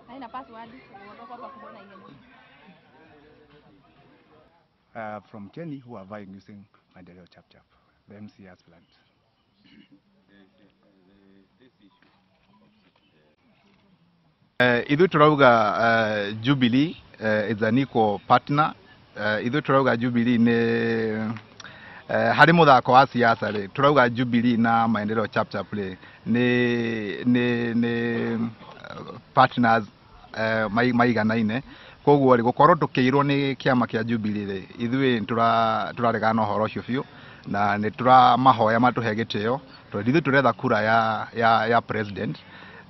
Haina password. Kwamba kuona ihenya. From Kyeni who are vying using Maendeleo Chapchap, the MC aspirant. Ithuĩ tũrauga Jubilee is an equal partner. Ithuĩ tũrauga Jubilee nĩ harĩ mũthako wa siasa rĩ, tũrauga Jubilee na Maendeleo Chapchap rĩ nĩ partners maiganaine. Koguo rĩ, gũkorwo tũkĩirwo nĩ kĩama kĩa Jubilee rĩ, ithuĩ tũraregana na ũhoro ũcio biũ na nĩ tũramahoya matũhe gĩtĩo tondũ ithuĩ tũretha kura ya president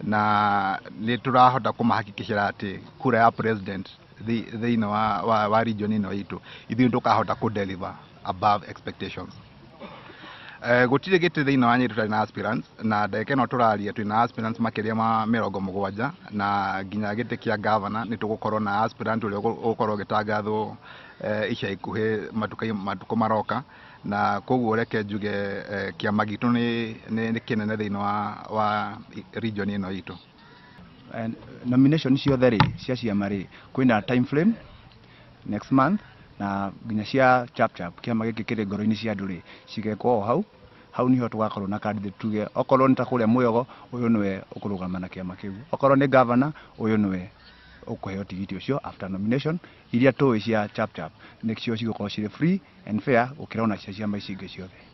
na nĩ tũrahota kũmahakikicĩra atĩ kura ya president thĩinĩ wa region ĩno itũ ithuĩ nĩ tũkahota kũ deliver above expectations. Gũtirĩ gĩtĩ thĩinĩ wa Nyeri tũtarĩ na aspirants, na ndagĩka ĩno tũraria twĩna aspirants makĩria ma 70, na nginya gĩtĩ kĩa governor nĩ tũgũkorwo na aspirant ũrĩa ũgũkorwo ũgĩtangathwo ica ikuhĩ matukũ maroka. Na koguo reke njuge kĩama gitũ nĩ kĩnene thĩinĩ wa region ĩno itũ. And nomination ciothe rĩ cia ciama rĩ, kwĩna time frame next month, na nginya cia Chapchap, kĩama gĩkĩ kĩrĩ ngoro-inĩ cia andũ rĩ, cigekwo o hau hau niho tũgakorwo na candidate, tuge okorwo nĩ ta kũrĩa Mwĩogo, ũyũ nĩwe ũkũrũgama na kĩama kĩu, okorwo nĩ governor, ũyũ nĩwe ũkũheo tigiti ũcio after nomination. Iria tũĩ cia Chapchap nĩcio cigũkorwo cirĩ free and fair gũkĩra ona cia ciama ici ingĩ ciothe.